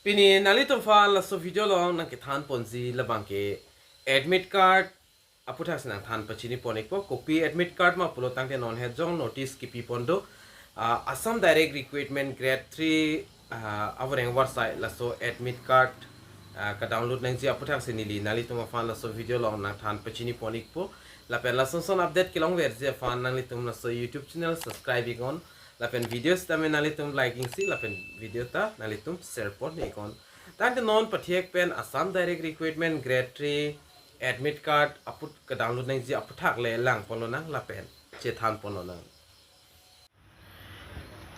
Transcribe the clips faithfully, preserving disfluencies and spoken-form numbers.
Pini nanglitum aphan laso video along nangkethan ponji labang ke admit card aputhaksi nangthan pachini pon ikpo. Kopi admit card ma pulo tangte non het jong notice kipi pon do. Ah, Assam Direct Recruitment Grade three, ah, avoreng avarsai laso admit card, ah, ka-download nangji aputhaksi neli nanglitum aphan laso video along nangthan pachini pon ikpo. Lapen lason son update kelongverji aphan nanglitum laso YouTube channel subscribe iknon. Lapen video sitame nanglitum like iksi, lapen video ta nanglitum share pon iknon. Tangte non pathek pen Assam Direct Recruitment Grade three admit card aput ka-download nangji aputhak le lang ponlonang lapen chethan ponlonang.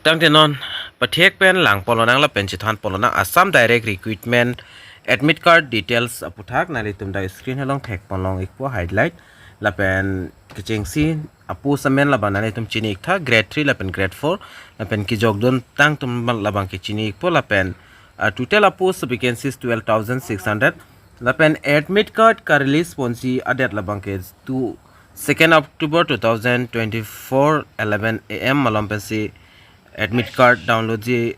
Tangte non pathek pen lang ponlonang lapen chethan ponlonang Assam Direct Recruitment admit card details aputhak. Nanglitum dak screen along thek ponlong ikpo highlight. Lapen kechengsi a-post amen labang nanglitum chini iktha, grade three lapen grade four, lapen kejokdun tang atum labang ke chini ikpo. Lapen, ah, total a-post vacancies twelve thousand six hundred. Lapen admit card ka-release ponji adet labang ke tu second October two thousand twenty-four, eleven A M malom pensi admit card download ji,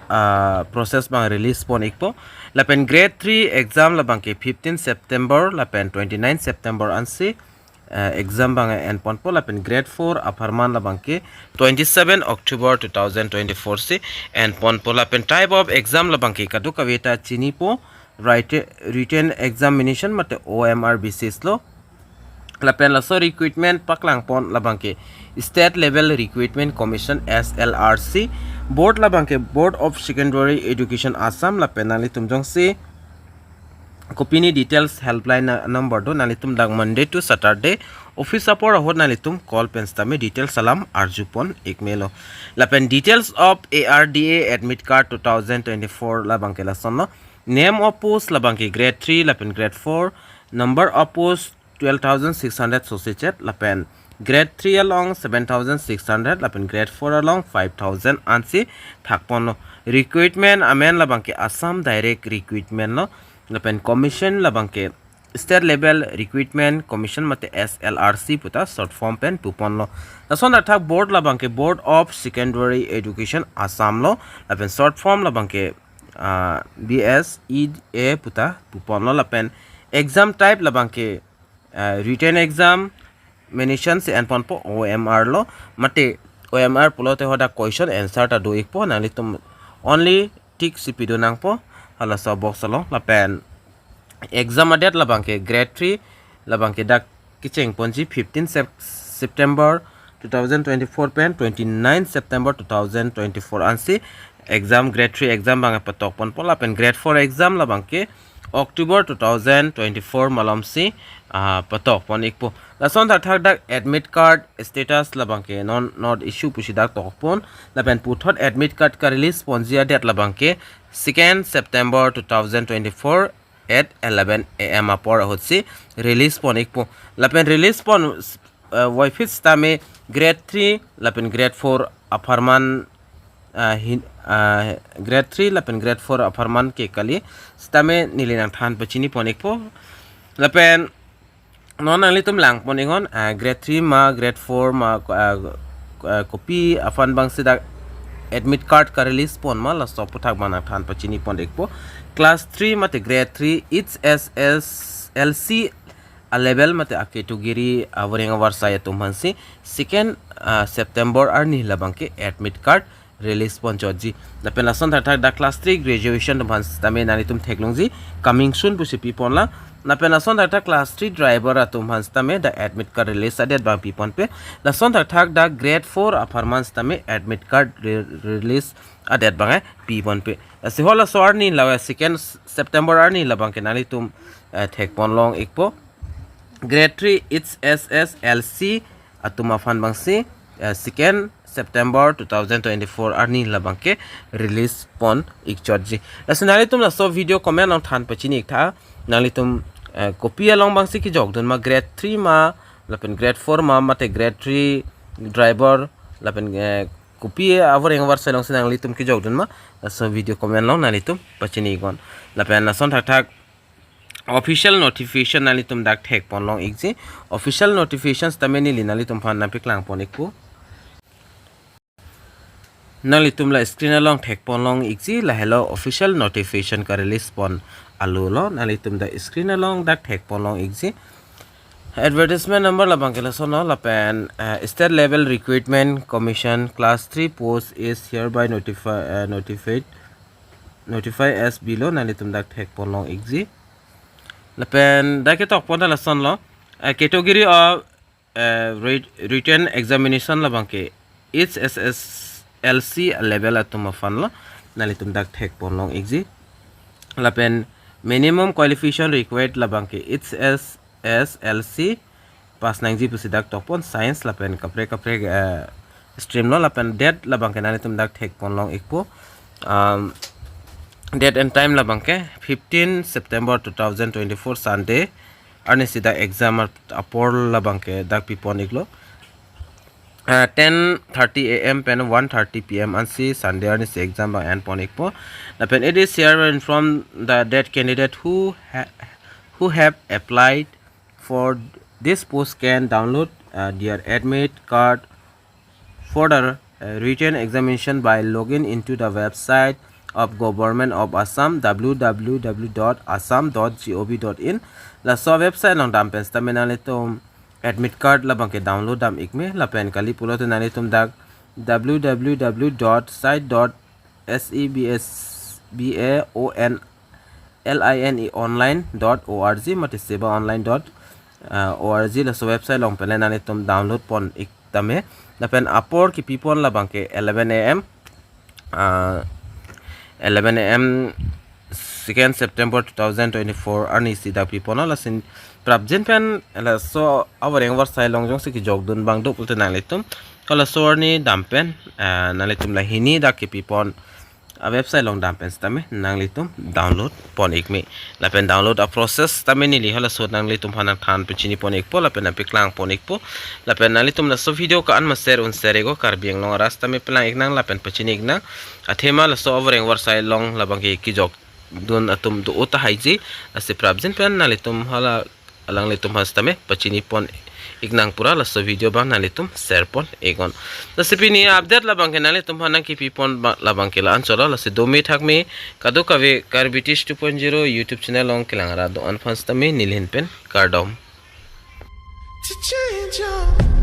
ah, process abang release pon ikpo. Lapen grade three exam labang ke fifteen September lapen twenty-nine September ansi, ah, exam abang en ponpo. Lapen grade four apharman labang ke twenty-seven October two thousand twenty-four si en ponpo. Lapen type of exam labang ke kadokave ta chinipo, write-, written examination mate O M R basis lo. Lapen laso recruitment paklang pon labang ke State Level Recruitment Commission, S L R C, board labang ke Board of Secondary Education Assam. Lapen nanglitum jongsi kopine details helpline na-, number do, nanglitum dak Monday to Saturday office apor ahut nanglitum call pen sitame details alam arju pon ikmelo. Lapen details of A R D A admit card two thousand twenty-four labang ke lasonlo. Name of post labang ke grade three lapen grade four, number of post twelve thousand six hundred sosechet, lapen grade three along seven thousand six hundred, lapen grade four along five thousand ansi thak ponlo. Recruitment amen labang ke Assam Direct Recruitment lo, lapen commission labang ke State Level Recruitment Commission mate S L R C puta short form pen pu ponlo. Lason thakthak board labang ke Board of Secondary Education Assam lo, lapen short form labang ke, ah, B S E A puta pu ponlo. Lapen exam type labang ke, ah, written examination si en ponpo, O M R lo, mate O M R pulote hadak question answer ta do ikpo, nanglitum only tick si pido nangpo halaso box along. Lapen exam adet labang ke grade three labang ke dak kecheng ponji fifteen Sep-, September two thousand twenty-four pen twenty-nine September two thousand twenty-four ansi exam, grade three exam abang patok ponpo. Lapen grade four exam labang ke October two thousand twenty-four malom si, ah, patok pon ikpo. Lason thakthak dak admit card status labang ke non not issue pusi dak tok pon. Lapen puthot admit card ka-release ponji adet labang ke second September two thousand twenty-four at eleven A M apor ahut si release pon ikpo. Lapen release pon, eh, voiphit sitame grade three lapen grade four apharman, ah, hin-, ah, grade three lapen grade four apharman ke kali sitame neli nangthan pachini pon ikpo. Lapen non nanglitum lang pon iknon, ah, grade three ma, grade four ma, ah, ah, kopi aphan abang si dak admit card ka-release pon ma, laso aputhak abang nangthan pachini pon ikpo. Class three mate grade three H S S L C a-level mate a-category avoreng avarsai atum aphansi second, ah, September arni labang ke admit card release pon chotji. Lapen lason thakthak dak class three graduation atum aphan sitame nanglitum theklongji, coming soon pusi pi ponlang. Lapen lason thakthak class three driver atum aphan sitame dak admit card release adet abang pi ponpe. Lason thakthak dak grade four apharman sitame admit card re-, release adet abang, eh, pi ponpe. Lasi halaso arni la second September arni labang ke nanglitum, eh, thek ponlong ikpo. Grade three H S S L C atum aphan abang si, eh, second September two thousand twenty-four arni labang ke release pon ik chotji. Lasi nanglitum laso video comment along than pachini iktha, nanglitum, eh, kopi along abang si kejokdun ma, grade three ma, lapen grade four ma, mate grade three driver, lapen, eh, kopi avoreng avarsai along si nanglitum kejokdun ma, laso video comment along nanglitum pachini iknon. Lapen lason thakthak official notification nanglitum dak thek ponlong ikji. Official notification sitame neli nanglitum aphan nangpaklang pon ikpo. Nanglitum la screen along thekpon long ikji, lahelo official notification ka-release pon alo lo. Nanglitum dak screen along dak thekpon long ikji. Advertisement number labangke lasonlo, lapen, eh, State Level Recruitment Commission Class three post is hereby notifi-, eh, notified, notify as below. Nanglitum dak thekpon long ikji. Lapen dak ketokpon ta lasonlo, eh, category of, eh, writ-, written examination labangke H S S L C level atum aphan lo. Nanglitum dak thekpon long ikji. Lapen minimum qualification required labangke H S S L C pass nangji pusi dak tokpon, science lapen kaprek kaprek, eh, stream lo. Lapen date labangke nanglitum dak thekpon long ikpo. Um, date and time labangke fifteen September two thousand twenty-four Sunday arnisi dak exam ap-, apor labangke dak pipon iklo. Uh, ten thirty A M pen one thirty P M ansi Sunday arnisi exam abang enpon ikpo. Lapen it is here informed that candidate who ha-, who have applied for this post can download, uh, their admit card for the, uh, written examination by logging into the website of Government of Assam, W W W dot assam dot gov dot in. Laso website along dam pen sitame nanglitum admit card labangke download dam ikme, lapen kali pulote nanglitum dak W W W dot site dot S E B S B A O N L I N E online dot O R G mate sebaonline dot O R G, laso website along pen nanglitum download pon ik tame. Lapen apor kipipon labangke eleven A M, ah, eleven A M second September two thousand twenty-four arnisi dak piponlo. Lasi prapjin pen laso avoreng avarsai along jongsi kejokdun abang do pulote nanglitum halaso arni dam pen, ah, nanglitum la hini dak kipipon a-website along dam pen sitame nanglitum download pon ikme. Lapen download a-process tame neli halaso nanglitum aphan nangthan pachini pon ikpo lapen nangpeklang pon ikpo. Lapen nanglitum laso video ko-an ma share un share iknon, Karbi Anglong arat sitame pelang iknang lapen pachini iknang. Athema laso avoreng avarsai along labangke kejokdun atum do-o tahai ji. Lasi prapjin pen nanglitum hala alanglitum aphan sitame pachini pon iknang pura, laso video abang nanglitum share pon iknon. Lasi pini update labangke nanglitum aphan nangkipipon ba-, labangke la-an chotlo. Lasi dome thakme kadokave Karbi Teach two point zero YouTube channel along kelang arat do-an aphan sitame neli ahin pen kardom. To change your